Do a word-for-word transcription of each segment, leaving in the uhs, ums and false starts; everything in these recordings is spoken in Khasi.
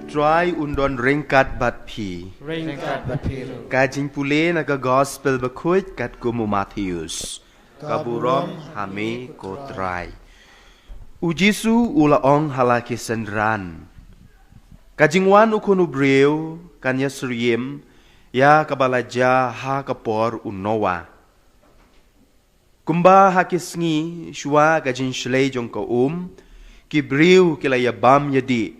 Trai un don ryngkat bad phi. Ryngkat bad phi ruh. Ka jingpule na ka Gospel Bakhuid katkum u Mathaios. Ka burom ha me, ko Trai. U Jisu u la ong ha la ki synran: Ka jingwan u Khun u Briew kan ïasyriem ïa kaba la jia ha ka por u Noah. Kumba ha ki sngi shuwa ka jingshlei jong ka um, ki briew ki la ïabam ïadih,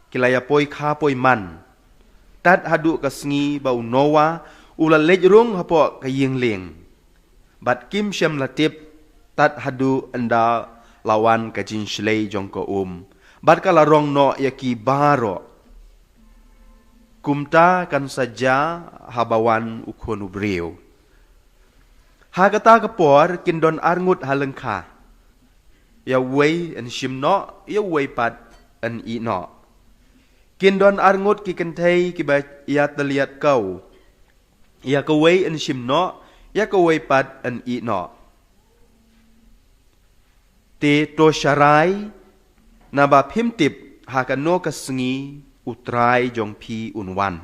ki la ïapoi kha poi man, tad haduh ka sngi ba u Noah u la leit rung hapoh ka ïing lieng. Bad kim shym la tip tad haduh ynda la wan ka jingshlei jong ka um, bad ka la rong noh ïa ki baroh. Kumta kan sa jia haba wan u Khun u Briew. Ha kata ka por kin don arngut ha lyngkha. Ïa uwei yn shim noh, ïa uwei pat yn ïeh noh. Kin don arngut ki kynthei kiba ïatylliat kew. Ïa kawei yn shim noh, ïa kawei pat yn ïeh noh. Te to sharai, naba phim tip ha kano ka sngi u Trai jong phi un wan.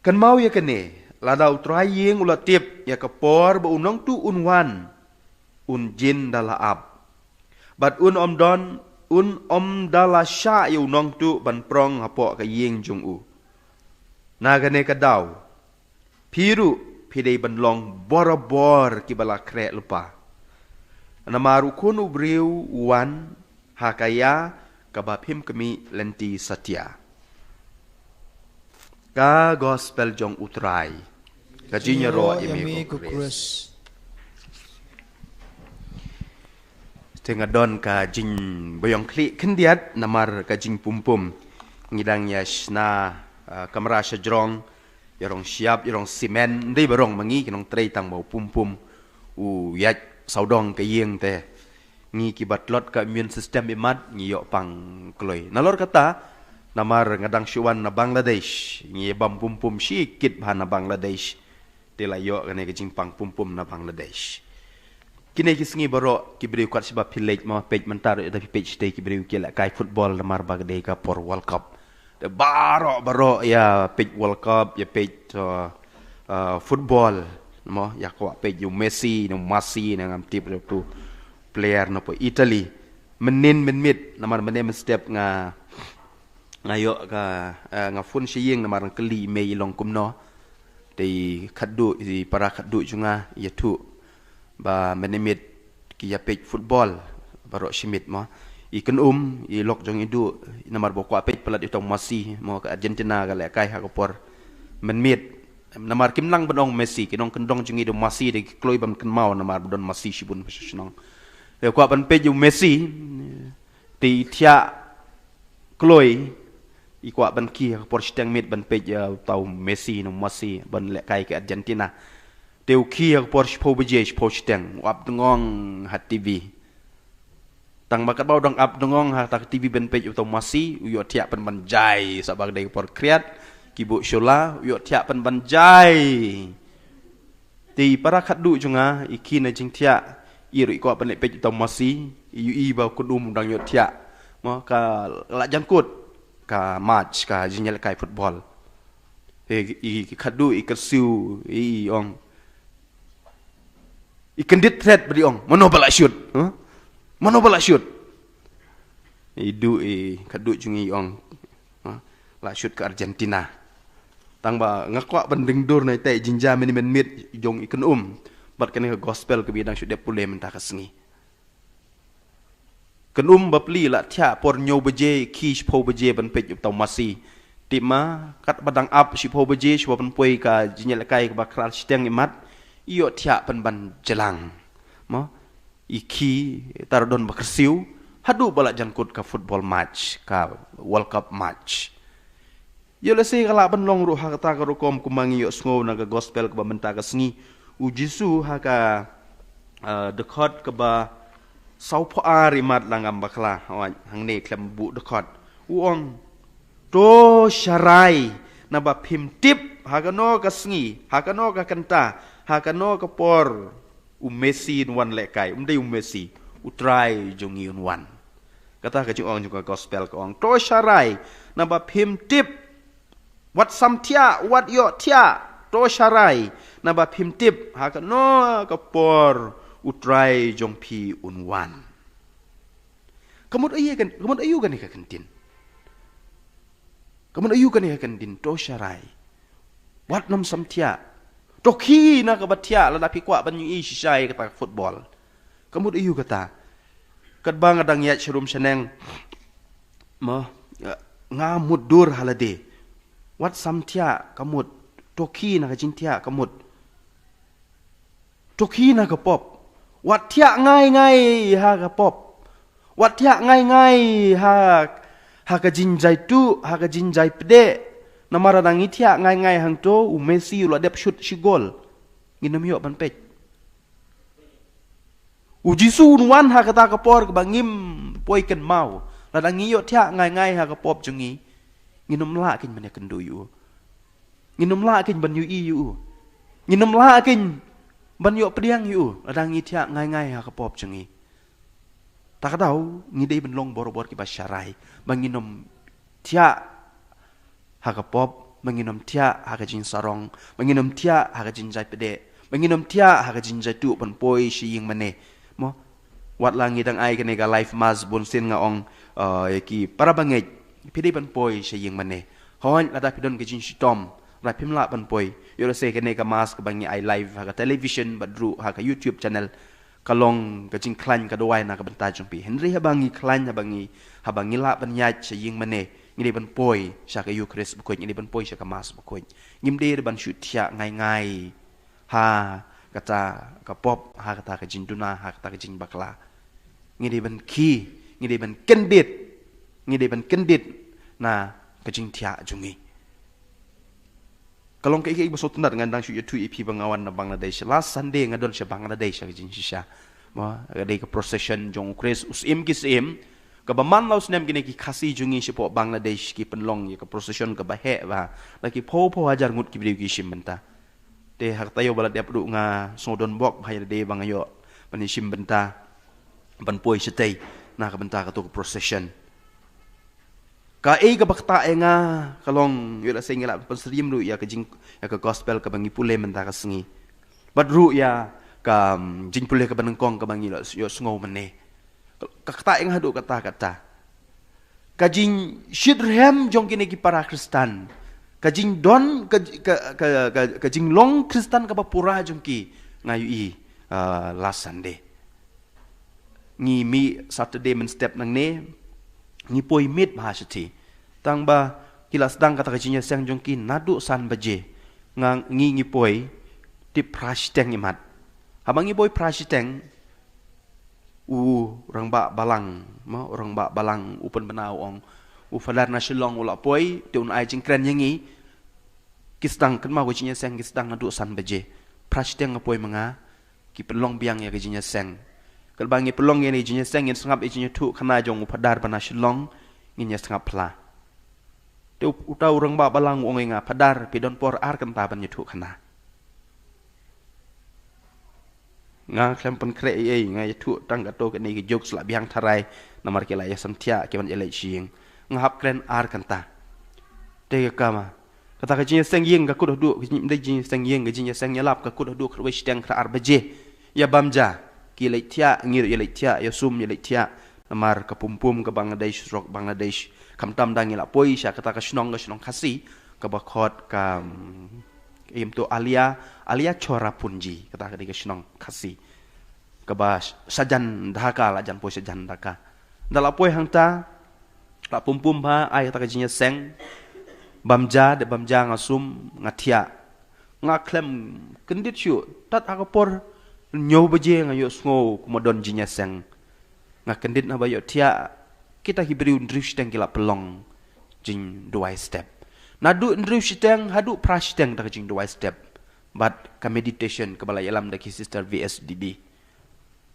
Kynmaw ïa kane, lada u trai ïing u la tip ïa ka por ba u nongtuh un wan, un jin da la ap. Bad un ym don, un ym da la shah ïa u nongtuh ban prong hapoh ka ïing jong u. Na kane ka daw, phi ruh phi dei ban long borabor kiba la khreh lypa. Namar u Khun u Briew u wan ha ka ïa kaba phim khmih lynti satia. Ka Gospel jong u Trai. Ka jingïaroh ïa me, ko Khrist. Te nga don ka jingbaïong khlieh khyndiat namar ka jingpumpum. Ngi dang ïa shna, ah, kamra shajrong, ïa rong shyiap, ïa rong simen, ndei ba rong ma ngi ki nongtrei tang ba u pumpum u ïaid sawdong ka ïing te. Ngi kiba tlot ka immune system imat ngi ïoh pang kloi. Nalor kata, namar nga dang shu wan na Bangladesh, ngi bam pumpum shi kit bha na Bangladesh. Te la ïoh kane ka jingpang pumpum na Bangladesh. Kine ki sngi baroh ki briew kat shiba phi leit ma peit mynta ruh da phi peit shatei ki briew ki lehkai football namar ba ka dei ka por World Cup. Te baroh baroh ïa peit World Cup, ïa peit, uh, uh, football. Mo, ïa kwah peit ïa u Messi, ïa u Messi, ïa ngam tip ïa utu player na po Italy. Mynnin mynmiet namar mynne mynstep nga nga ïoh ka, eh, nga phone sha ïing namar nga kylli i mei i long kumno. Te i khadduh, i para khadduh jong nga ïathuh ba mynmiet ki ïa peit football baroh shi miet mo. I kynum i lok jong i duh namar ba kwah peit palat ïa uta u Messi mo, ka Argentina ka lehkai ha ka por mynmiet. Namar kim nang ban ong Messi, ki nongkyndong jong i da u Messi da ki kloi ban kynmaw namar ba don Messi shibun ba sha shnong. Ïa kwah ban peit ïa u Messi, te i thiah kloi, i kwah ban khie ha ka por shiteng miet ban peit ïa uta u Messi na u Messi ban lehkai ka Argentina. Te u khie ha ka por shiphew baje, shiphew shiteng, u ap dngong ha TV. Tang ba katba u dang ap dngong ha ta ka TV ban peit ïa uta u Messi, u ïoh thiah pynban jai, sa ba ka dei ka por khriat, ki buh shula, u ïoh thiah pynban jai. Te i para khadduh jong nga, i khie na jingthiah, i ruh i kwah ban leit peit ïa uta u Messi, i ïohi ba u kynum u dang ïoh thiah. Mo, ka la jangkut ka match, ka jingïalehkai football. Te i khadduh, i kyrsiew, i ong, i kyndit thret bad i ong, mano ba la shoot? Huh? Mano ba la shoot? I duh, i khadduh jong i ong, huh? La shoot ka Argentina. Tang ba nga kwah ban deng dur na ita i jingjia mynne mynmiet jong i kynum bad kane ka gospel kaba i dang shu dep pule mynta ka sngi. Kynum ba pli la thiah por hynñiew baje, khie shiphew baje ban peit ïa uta u Messi. Tip ma, katba dang ap shiphew baje, shwa ban poi ka jingïalehkai kaba khraw shiteng imat, i ïoh thiah pynban jlang. Mo, i khie, tang don ba kyrsiew, haduh ba la jangkut ka football match, ka World Cup match. Ïoh lehse ka lah ban long ruh ha kata ka rukom kumba ngi ïohsngew na ka gospel kaba mynta ka sngi. U Jisu ha ka, eh, dkhot kaba sawphew ar imat lada ngam bakla, hooid, hangne khlem buh dkhot. U ong, to sharai, naba phim tip ha kano ka sngi, ha kano ka kynta, ha kano ka por u Messi un wan lehkai, um dei u Messi, u Trai jong ngi un wan. Kata ka jingong jong ka gospel ka ong, to sharai, Naba phim tip, wat sam thiah, wat ïoh thiah, to sharai. Naba phim tip ha kano ka por U Trai jong phi un wan. Ka mut aiu kan, ka mut aiu kane ka kyntien. Ka mut aiu kane ka kyntien, to sharai. Wat nym sam thiah. To khie na kaba thiah, lada phi kwah ban ïohi shisha ïa kata ka football. Ka mut aiu kata. Katba nga dang ïaid sharum shaneng, mo, nga mutdur ha lade. Wat sam thiah, ka mut. To khie na ka jingthiah, ka mut. To khie na ka pop. Wat thiah ngai ngai ha ka pop. Wat thiah ngai ngai ha, ha ka jingjai tuh, ha ka jingjai pdeh. Namar lada ngi thiah ngai ngai hangto, u Messi u la dep shoot shi gol. Ngin ym ïoh ban peit. U Jisu un wan ha kata ka por kaba ngim poi kynmaw. Lada ngi ïoh thiah ngai ngai ha ka pop jong ngi, ngin ym lah kein ban ïakynduh ïa u. Ngin ym lah kein ban ïohi ïa u. Ngin ym lah kein ban ïoh pdiang ïa u. Lada ngi thiah ngai ngai ha ka pop jong ngi. Ta ka daw, ngi dei ban long borabor kiba sharai. Ba ngin ym thiah ha ka pop, ba ngin ym thiah ha ka jingsarong, ba ngin ym thiah ha ka jingjai pdeh, ba ngin ym thiah ha ka jingjai tuh ban poi sha ïing mane. Mo, wat la ngi dang ai kane ka live mass bun sien nga ong, eh, ïa ki para bangeit, phi dei ban poi sha ïing mane. Hooid, lada phi don ka jingshitom, lada phim lah ban poi, ïoh lehse kane ka mass kaba ngi ai live ha ka television bad ruh ha ka YouTube channel, ka long ka jingkhlaiñ ka duwai na ka bynta jong phi. Hynrei haba ngi khlaiñ, haba ngi, haba ngi lah ban ïaid sha ïing mane, ngi dei ban poi sha ka Eucharist bakhuid, ngi dei ban poi sha ka mass bakhuid. Ngim dei ban shu thiah ngai ngai ha kata ka pop, ha kata ka jingduna, ha kata ka jingbakla. Ngi dei ban khie, ngi dei ban kyndit, ngi dei ban kyndit na ka jingthiah jong ngi. Ka long kaei kaei ba sngewtynnat, ngan dang shu ïathuh ïa phi ba nga wan na Bangladesh. Last Sunday nga don sha Bangladesh ha ka jingshisha. Mo, ka dei ka procession jong U Khrist u Syiem ki syiem. Kaba man la u snem kine ki Khasi jong ngi shapoh Bangladesh ki pynlong ïa ka procession kaba heh bha. La ki phew phew hajar ngut ki briew ki shim bynta. Te ha kata ïa ba la dep ruh nga sngewdon bok bha ïa lade ba nga ïoh ban ïashim bynta ban poi shatei na ka bynta kato ka procession. Kaei kaba ktah ïa nga ka long, ïoh lehse ngi lah pynsyriem ruh ïa ka jing, ïa ka gospel kaba ngi pule mynta ka sngi. Bad ruh ïa ka, um, jingpule kaba nyngkong kaba ngi la ïoh sngew mynne. Ka, ka ktah ïa nga haduh katta katta. Ka jingshitrhem jong kine ki para Khristan. Ka jingdon, ka, ka, ka, ka, ka jinglong Khristan kaba pura jong ki nga ïohi, uh, last Sunday. Ngi mih Saturday mynstep nangne, ngi poi miet bha shathie. Tang ba ki la sdang kata ka jingïaseng jong ki naduh san baje. Nga, ngi, ngi poi tip phra shiteng imat. Haba ngi poi phra shiteng, u rangbah balang, mo, u rangbah balang u pynbna u ong, u Phadar na Shillong u la poi, te un ai jingkren ïa ngi. Ki sdang, kynmaw ka jingïaseng ki sdang naduh san baje. Phra shiteng nga poi ma nga, ki pynlong biang ïa ka jingïaseng. Katba ngi pynlong ïa ka jingïaseng, ngin sngap ïa ka jingïathuh khana jong u Phadar ba na Shillong, ngin ïa sngap phla. Te u, uta u rangbah balang u ong ïa nga, Phadar, phi don por ar kynta ban ïathuh khana. Nga khlem pynkhreh ei ei, nga ïathuh tang kato kane ka juk sla biang tharai, namar ki la ïa samthiah, ki wan ïaleit sha ïing. Nga hap kren ar kynta. Te ka kama. Kata ka jingïaseng ïing ka kut haduh, ka jing, dei jingïaseng ïing, ka jingïaseng ïalap ka kut haduh khatwei shiteng khat ar baje. Ïa bam ja, ki leit thiah, ngi ruh ïaleit thiah, ïa sum ïaleit thiah. Namar ka pumpum ka Bangladesh, surok Bangladesh. Khamtam da ngi la poi sha kata ka shnong, ka shnong Khasi, kaba khot ka, mm, im tu Alia, Alia Cherrapunji, kata ka dei ka shnong Khasi. Kaba shajan Dhaka, la jan poi shajan Dhaka. Da la poi hangta, la pumpum bha, ai kata ka jingïaseng. Bam ja, de bam ja nga sum, nga thiah. Nga khlem kyndit shuh, tad ha ka por hynñiew baje nga ïohsngew kumba don jingïaseng. Nga kyndit naba ïohthiah, kita ki briew hynriew shiteng ki la pynlong jingduwai step. Naduh hynriew shiteng haduh phra shiteng ta ka jingduwai step. Bad ka meditation kaba la ïalam da ki Sister V S D B.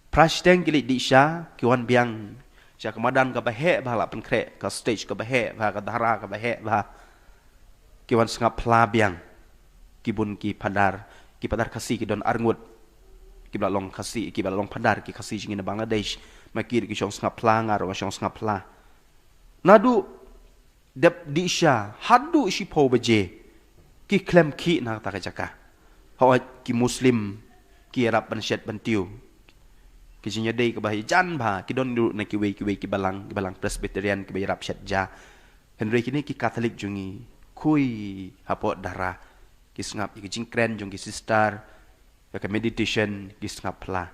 Phra shiteng ki leit dih sha, ki wan biang sha ka madan kaba heh bha la pynkhreh, ka stage kaba heh bha, ka dara kaba heh bha. Ki wan sngap phla biang. Ki bun ki phadar, ki phadar Khasi ki don arngut. Kiba la long Khasi, kiba la long phadar ki Khasi jong ngi na Bangladesh. Ma ki ruh ki shong sngap phla, nga ruh nga shong sngap phla. Naduh dep dih sha haduh shiphew baje, ki khlem khih na kata ka jaka. Hooid, ki Muslim ki ïarap ban shet ban tiew. Ki jingïadei kaba ïajan bha ki don ruh na kiwei kiwei ki balang, ki balang Presbyterian kiba ïarap shet ja. Hynrei kine ki Katholik jong ngi, khuid hapoh darah, ki sngap ïa ki jingkren jong ki sister, ïa ka meditation, ki sngap pla.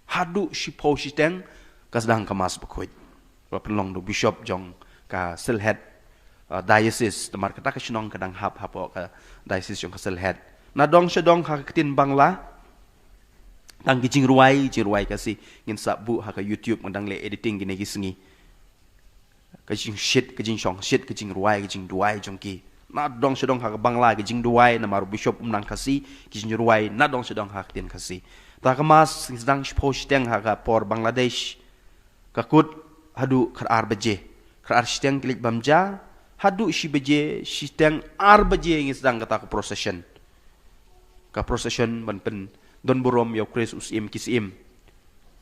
Haduh shiphew shiteng ka sdang ka Mass bakhuid, ba pynlong da u Bishop jong ka Sylhet, uh, diocese, namar kata ka shnong ka dang hap hapoh ka diocese jong ka Sylhet. Na dong sha dong ha ka ktien Bangla, tang ki jingrwai, jingrwai Khasi, ngin sa buh ha ka YouTube, nga dang leh editing kine ki sngi. Ka jingshit, ka jingshongshit, ka jingrwai, ka jingduwai jong ki. Na dong sha dong ha ka Bangla, ka jingduwai, namar u Bishop um nang Khasi, ki jingrwai na dong sha dong ha ka ktien Khasi. Ta ka Mass ngi sdang shiphew shiteng ha ka por Bangladesh. Ka kut haduh khatar baje. Khatar shiteng ki leit bam ja, haduh shi baje, shiteng ar baje ngi sdang kata ka procession. Ka procession ban pyndon burom ïa u Khrist u Syiem ki syiem.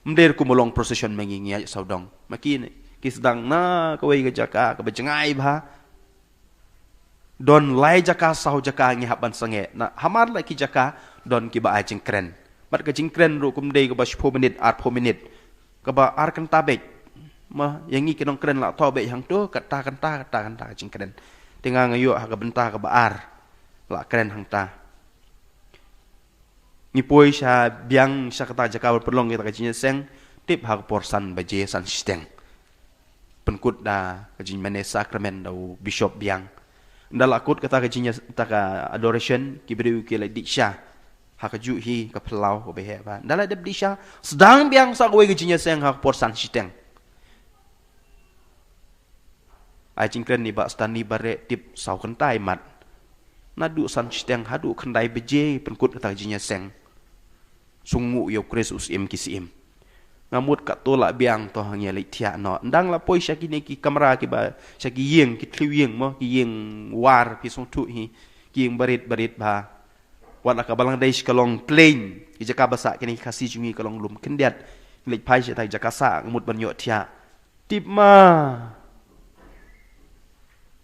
Ym dei kum u long procession ma ngi, ngi ïaid sawdong. Ma ki ne, ki sdang na kawei ka jaka kaba jngai bha. Don lai jaka saw jaka ngi hap ban sangeh. Na hamar la ki jaka don kiba ai jingkren. Bad ka jingkren ruh kum dei kaba shiphew minit, arphew minit. Kaba ar kynta beit. Ma, ïa ngi ki nongkren la thoh beit hangto, kata kynta, kata kynta ka jingkren. Te nga nga ïoh ha ka bynta kaba ar la kren hangta. Ngi poi sha biang sha kata jaka ba pynlong kita ka jingïaseng, tip ha ka por san baje, san shiteng. Pynkut da ka jingmane sakramen da u Bishop biang. Nda la kut kata ka jingïa-, kata ka adoration, ki briew ki la dih sha ha kajuh hi ka phyllaw kaba heh bha. Nda la dep dih sha, sdang biang sa kawei ka jingïaseng ha ka por san shiteng. Ai jingkren i Bah Stanley Bareh, tip saw kynta i mat. Naduh san shiteng haduh khyndai baje pynkut kata ka jingïaseng. Sngewnguh ïa u Khrist u Syiem ki syiem. Nga mut katto la biang to, ngi ïa leit thiah noh. Nda nga la poi sha kine ki kamra kiba, sha ki ïing, ki thliew ïing mo, ki ïing war, phi sngewthuh hi, ki ïing barit barit bha. Wat la ka Bangladesh ka long plain, ki jaka ba sah kine ki Khasi jong ngi ka long lum khyndiat. Ngi leit phai sha kata ka jaka sah, nga mut ban ïoh thiah. Tip ma,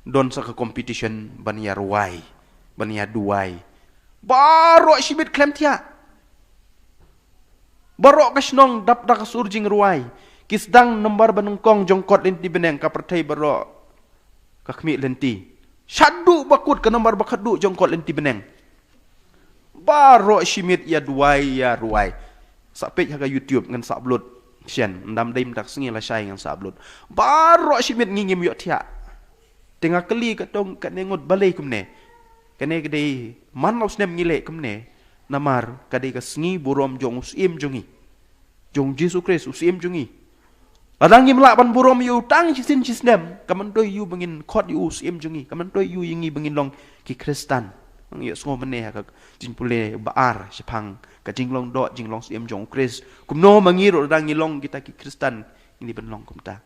don sa ka competition ban ïa rwai, ban ïa duwai. Baroh shi miet khlem thiah. Baroh ka shnong dap da ka sur jingrwai. Ki sdang nombar ba nyngkong jong kot lynti bneng, ka pyrthei baroh ka khmih lynti. Shaduh ba kut ka nombar ba khatduh jong kot lynti bneng. Baroh shi miet ïa duwai, ïa rwai. Sa peit ha ka YouTube, ngan sa upload shen. Ym dam dei mynta ka sngi, la shai ngan sa upload. Baroh shi miet ngi ngim ïoh thiah. Te nga kylli katto katne ngut balei kumne. Kane ka dei man la u snem ngi leh kumne. Namar ka dei ka sngi burom jong u Syiem jong ngi, jong u Jisu Khrist u Syiem jong ngi. Lada ngim lah ban burom ïa u tang shisien shisnem, kam myntoi ïa u ba ngin khot ïa u Syiem jong ngi, kam myntoi ïa u ïa ngi ba ngin long ki Khristan. Ngi ïohsngew mynne ha ka jingpule ba ar shaphang ka jinglong doh, jinglong syiem jong u Khrist. Kumno ma ngi ruh lada ngi long kita ki Khristan, ngi dei ban long kumta.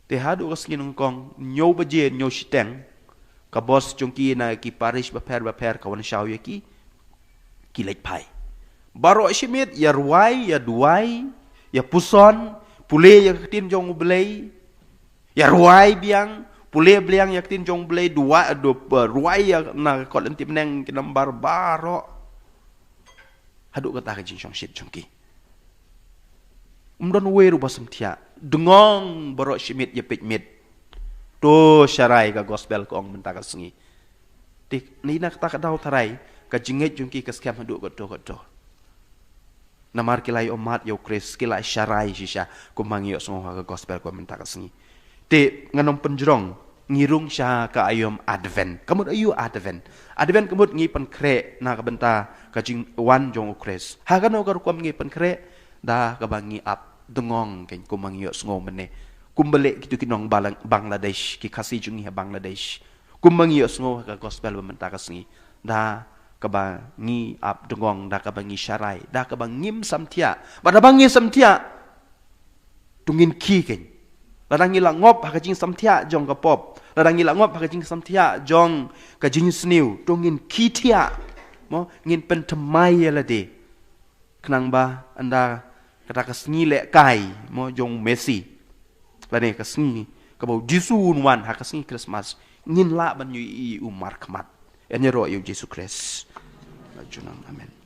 Te haduh ka sngi nyngkong, hynñiew baje, hynñiew shiteng, ka bos jong ki na ki parish bapher bapher ka wan shaw ïa ki, ki leit phai. Baroh shi miet, ïa rwai, ïa duwai, ïa puson, pule ïa ka ktien jong U Blei, ïa rwai biang, pule biang ïa ka ktien jong U Blei, duwai, du-, rwai ïa na kot lynti bneng ki nombar baroh. Haduh kata ka jingshongshit jong ki. Ym don uwei ruh ba sngewthiah. Dngong baroh shi miet ïa peit miet. To sharai ka gospel ka ong mynta ka sngi. Te na kata ka daw tharai, ka jingngeit jong ki ka skhem haduh kato kato. Namar ki la ïohmad ïa u Khrist, ki la sharai shisha, kumba ngi ïohsngew ha ka gospel ka mynta ka sngi. Te ngan ym pynjrong, ngi rung sha ka aïom Advent. Ka mut aïu Advent? Advent ka mut ngi pynkhreh na ka bynta ka jingwan jong u Khrist. Ha kano ka rukom ngi pynkhreh? Da kaba ngi ap dngong kein kumba ngi ïohsngew mynne. Kumba leh kito ki nong Balang-, Bangladesh, ki Khasi jong ngi ha Bangladesh. Kumba ngi ïohsngew ha ka gospel ba mynta ka sngi. Da kaba ngi ap dngong, da kaba ngi sharai, da kaba ngim samthiah. Bad haba ngi samthiah, to ngin khie kein. Lada ngi la ngop ha ka jingsamthiah jong ka pop, lada ngi la ngop ha ka jingsamthiah jong ka jingsniew, to ngin khie thiah. Mo, ngin pynthymmai ïa lade. Khnang ba ynda kata ka sngi lehkai, mo, jong u Messi, lane ka sngi Kaba u Jisu un wan ha ka sngi Christmas, ngin lah ban ïohi ïa u markhmat. Ïaroh ïa u Jisu Khrist. Amen.